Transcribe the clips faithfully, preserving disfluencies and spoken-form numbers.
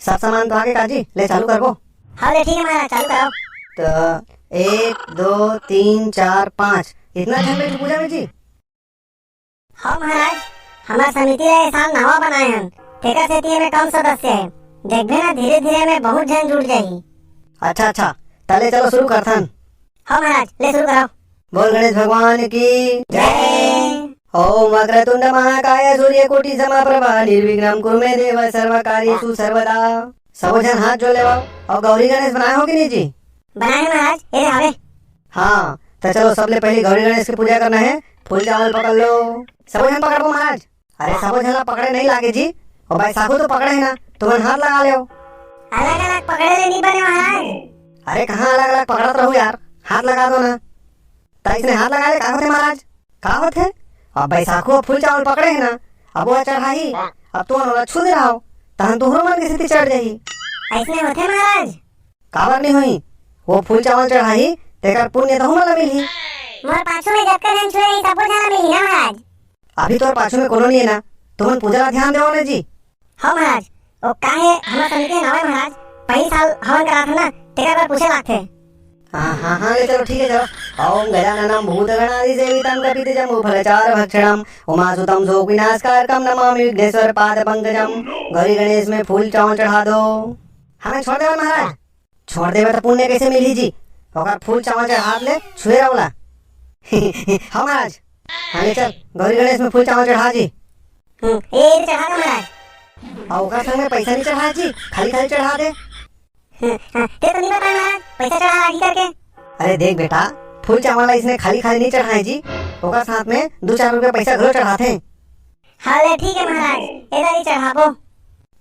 सब सामान तो आगे का जी, ले चालू करबो। हाँ, ले ठीक है महाराज, चालू कराओ। तो एक, दो, तीन, चार, पाँच, इतना झन बैठे पूजा में जी? हाँ महाराज, हमार समिति ला ए साल नवा बनाए हन, तेकर सेती एमे कम सदस्य हे। देखबे ना, धीरे-धीरे में बहुत झन जुड़ जाही। अच्छा, अच्छा, तले चलो शुरू करथन। हाँ महाराज, ले शुरू कराओ। बोल गणेश भगवान की जय। ओम वक्रतुंड महाकाय सूर्यकोटि समप्रभा निर्विघ्नं कुरु मे देव सर्वकार्येषु सर्वदा। सबो झन हाथ जोड़ लेवव। अउ गौरी गणेश बनाए हो कि नहीं जी? बनाए हे महाराज, ए दे हावे। हाँ, तो चलो सबले पहले गौरी गणेश की पूजा करना है। फूल चावल पकड़ लो। सबो झन पकड़बो महाराज। अरे सबो झन ला पकड़े नहीं लागे जी, ओ बैसाखू तो पकड़े है ना, तुमन हाथ लगा लेव। अलग-अलग पकड़े ले नहीं बने महाराज। अरे कहाँ अलग-अलग पकड़त रहू यार, हाथ लगा दो ना। त इसने हाथ लगा ले का होथे महाराज? का होथे? अब बैसाखू ह फूल चावल पकड़े है ना, अब वो चढ़ाही, अब तुमन ओला छू दे रहा हो, तहन तुहरो मन के सेती चढ़ जाही। ऐसने होथे महाराज? काबर नहीं होही? वो फूल चावल चढ़ाही, तेकर पुण्य तहू मन ला मिलही। मोर पाछू में जतका झन छुए रही, सबो झन ला मिलही ना महाराज। अभी तोर पाछू में कोनो नहीं है ना, तुमन पूजा ला ध्यान देवो ना जी। हाँ महाराज, ओ का हे, हमर समिति के नाम हे महाराज, पहिली साल हवन करात हन ना, तेकर बर पूछे लागथे। हाँ, हाँ, हाँ, ले चलो, ठीक है, चलो। ओम गजाननम भूतगणादिसेवितम कपित जम्बू फलचार भक्षणम उमासुतम शोक विनाश कारकम नमामि विघ्नेश्वर पाद पंकजम। गौरी गणेश में फूल चावल चढ़ा दो। हमें छोड़ देवन महाराज। छोड़ देवे त पुण्य कैसे मिलही जी? ओकर फूल चावल चढ़ा ले, छुए रहो ला। हाँ महाराज। हाँ ले चल, गौरी गणेश में फूल चावल चढ़ा जी। हम्म, ए, ए चढ़ा दो महाराज। अउ ओकर संग में पैसा नहीं चढ़ा जी, खाली खाली चढ़ा दे। हम्म, हाँ, ते तो नहीं बताए महाराज, पैसा चढ़ा लागी करके। अरे देख बेटा, फूल चावल ला इसने खाली खाली नहीं चढ़ाए जी, ओकर साथ में दो चार रुपया पैसा घलो चढ़ाथे। हाँ ले ठीक है महाराज, ए दारी चढ़ाबो।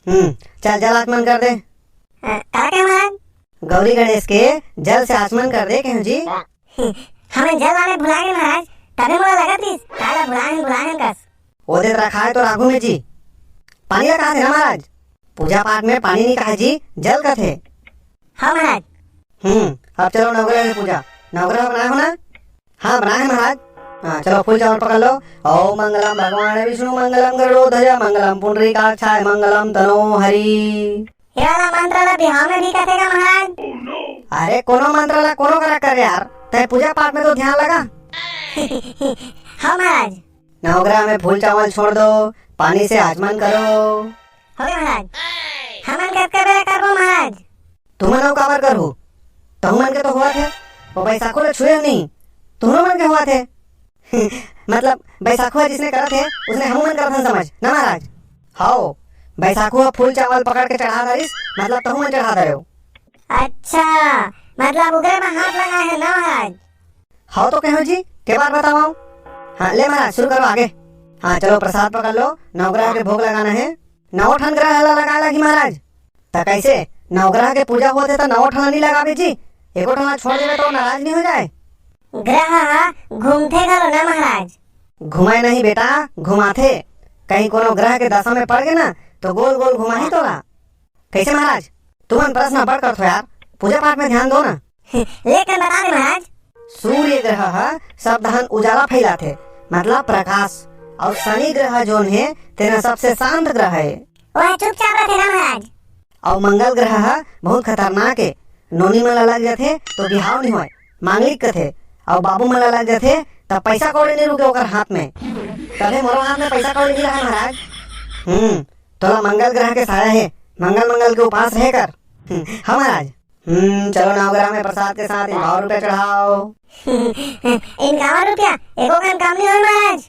हम्म, चल जल आचमन कर दे। अ, का कहे महाराज? गौरी गणेश के जल से आचमन कर दे कहे जी। हमें जल लाने भुला गए महाराज, तबे मोला लगत रहिस, काला भुलाहन, भुलाहन कस। ओदे रखाए तो राघू में जी। पानी ला कहा थे ना महाराज? पूजा पाठ में पानी नहीं कहा जी, जल कथे। हाँ महाराज। हम्म, अब चलो नवग्रह के पूजा। नवग्रह बनाए हो ना? हाँ, बनाए हैं महाराज। हाँ, चलो फूल चावल पकड़ लो। ओम मंगलम भगवान विष्णु मंगलम गरुड़ो ध्वजा मंगलम पुंडरीकाक्षाय मंगलम तनो हरि। ये वाला मंत्र ला बिहाव में भी कथे का महाराज? अरे कोनो मंत्र ला कोनो करा कर यार, तय पूजा पाठ में तो ध्यान लगा। हाँ महाराज। नवग्रह में फूल चावल छोड़ दो, पानी से आचमन करो। हो गया महाराज। हमन कतका बेरा करबो महाराज? तुमन अउ काबर करहू? तहु मन के तो होवत हे, वो बैसाखो ला छुए नहीं, तुहनो मन के होवत हे। मतलब बैसाखो ह जिसने करत हे, उसने हमू मन करत हन समझ, ना महाराज? हव, बैसाखो ह फूल चावल पकड़ के चढ़ा डारिस, मतलब तहु मन चढ़ा डारेव। अच्छा, मतलब उगरे में हाथ लगाए हे ना महाराज? हव तो कहो जी, के बार बतावव? हाँ, ले महाराज, शुरू करो आगे। हाँ, चलो प्रसाद पकड़ लो, नवग्रह के भोग लगाना हे। नौ ठन ग्रह ला लगाए लागी महाराज। त कैसे? नवग्रह के पूजा होत हे त नौ ठन ला नहीं लगाबे जी? एको ठन ला छोड़ देबे तो नाराज नहीं हो जाए? ग्रह ह घूमथे घलो ना महाराज। घुमाए नहीं बेटा, घुमाथे। कहीं कोनो ग्रह के दशा में पड़ गे ना, तो गोल गोल घुमाही तोला। कैसे महाराज? तुमन प्रश्न बड़ करथो यार, पूजा पाठ में ध्यान दो ना। लेकिन बता दे महाराज। सूर्य ग्रह ह सब धान उजाला फैलाथे, मतलब प्रकाश, और शनि ग्रह जोन हे, तेना सबसे शांत ग्रह हे। वह चुपचाप रहते ना महाराज। और मंगल ग्रह ह बहुत खतरनाक हे, नोनी मन ला लग जाथे तो बिहाव नहीं होय, मांगलिक कथे, और बाबू मन ला लग जाथे तब पैसा कौड़ी नहीं रुके ओकर हाथ में। तभे मोरो हाथ में पैसा कौड़ी नहीं रहा महाराज। हम्म, तोला मंगल ग्रह के साया हे, मंगल मंगल के उपास रहे कर। हम्म, हाँ महाराज। हम्म, चलो नवग्रह में प्रसाद के साथ इक्यावन रुपया चढ़ाओ। इक्यावन रुपया? एको कन कम नहीं होय महाराज।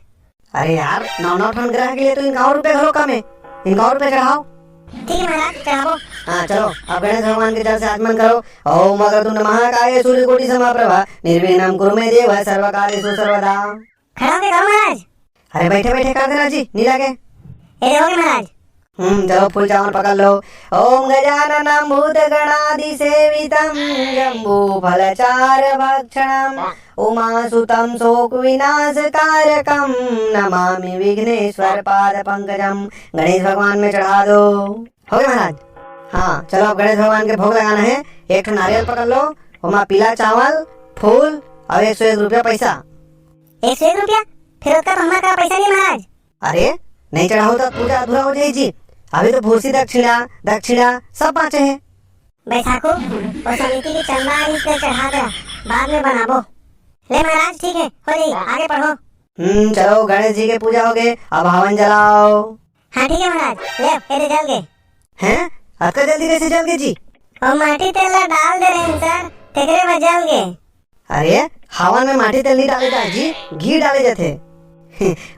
अरे यार, नौ नौ ठन ग्रह के लिए तो इक्यावन रुपया घलो कम हे, इक्यावन रुपया चढ़ाओ। ठीक है महाराज, चढ़ाबो। हाँ चलो, अब गणेश भगवान के जल से आचमन करो। ओम वक्रतुंड महाकाय सूर्यकोटि समप्रभा निर्विघ्नं कुरु मे देव सर्वकार्येषु सर्वदा। खड़ा होके करो महाराज। अरे बैठे बैठे कर देना जी, नहीं लगे। ए हो गए महाराज। हम्म, चलो फूल चावल पकड़ लो। ओम गजाननम भूत गणादि सेवितम जम्बू फल चार भक्षणम उमा सुतम शोक विनाश कारकम नमामि विघ्नेश्वर पाद पंकजम। गणेश भगवान में चढ़ा दो। हो गए महाराज? हाँ, चलो अब गणेश भगवान के भोग लगाना हे। एक ठो नारियल पकड़ लो, ओमा पीला चावल, फूल और एक सौ एक रुपया पैसा। एक सौ एक रुपया? फिर ओतका तो हमारे करा पैसा नहीं महाराज। अरे, नहीं चढ़ाहू तो पूजा अधूरा हो जाही जी। अभी तो भूसी दक्षिणा, दक्षिणा सब बाँचे हे। बैसाखू, वो समिति के चंदा आ रहिस, चढ़ा दे, बाद में बनाबो। ले महाराज, ठीक है, हो जाई, आगे पढ़ो। हम्म, चलो, गणेश जी के पूजा हो गए, अब हवन जलाओ। हाँ, ठीक है महाराज, ले, ये दे जल गए। हैं? अतका जल्दी कैसे जल गए जी? और माटी तेल ला डाल दे रहे हैं सर, तेकरे में जल गए। अरे, हवन में माटी तेल नहीं डाले जाए जी, घी डाले जाते।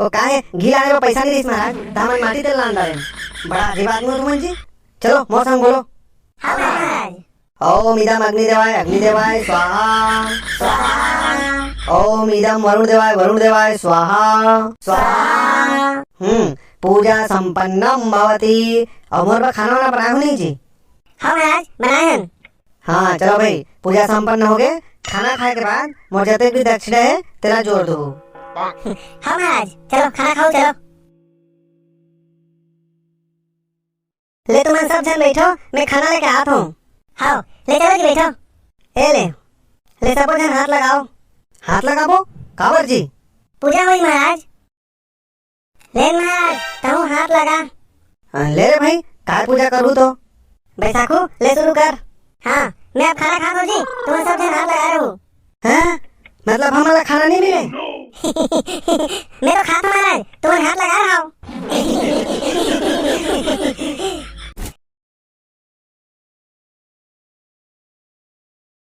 वो का है, घी लाने में पैसा नहीं रहीस महाराज, तो हमन माटी तेल लान डाले। बड़ा अजीब आदमी हो तुमन जी। चलो, मोर संग बोलो। हाँ महाराज। ओम इदम अग्नि देवाय, अग्नि देवाय स्वाहा। स्वाहा। ओम इदम वरुण देवाय, वरुण देवाय स्वाहा। स्वाहा। हम्म, पूजा संपन्नम भवती। और मोर बर खाना वाना बनाए हो नहीं जी? हाँ महाराज, बनाए हन। हाँ, चलो भाई, पूजा संपन्न हो गए। खाना खाए के बाद मोर जतने भी दक्षिणा है, तेला जोर दो। हाँ महाराज, चलो खाना खाओ, चलो। ले तुमन सब झन बैठो, मैं खाना लेके आत हूँ। हाँ, ले चलो जी, बैठो। ए ले, ले सबो झन हाथ लगाओ। हाथ लगाबो? काबर जी? पूजा होई महाराज। ले महाराज, तहूँ हाथ लगा। हाँ, ले रे भाई, काय पूजा करू तो? बैसाखू, ले शुरू कर। हाँ, मैं अब खाना खात हूँ जी, तुमन सब झन हाथ लगा रहू। हैं? मतलब हमला खाना नहीं मिले? मैं तो खा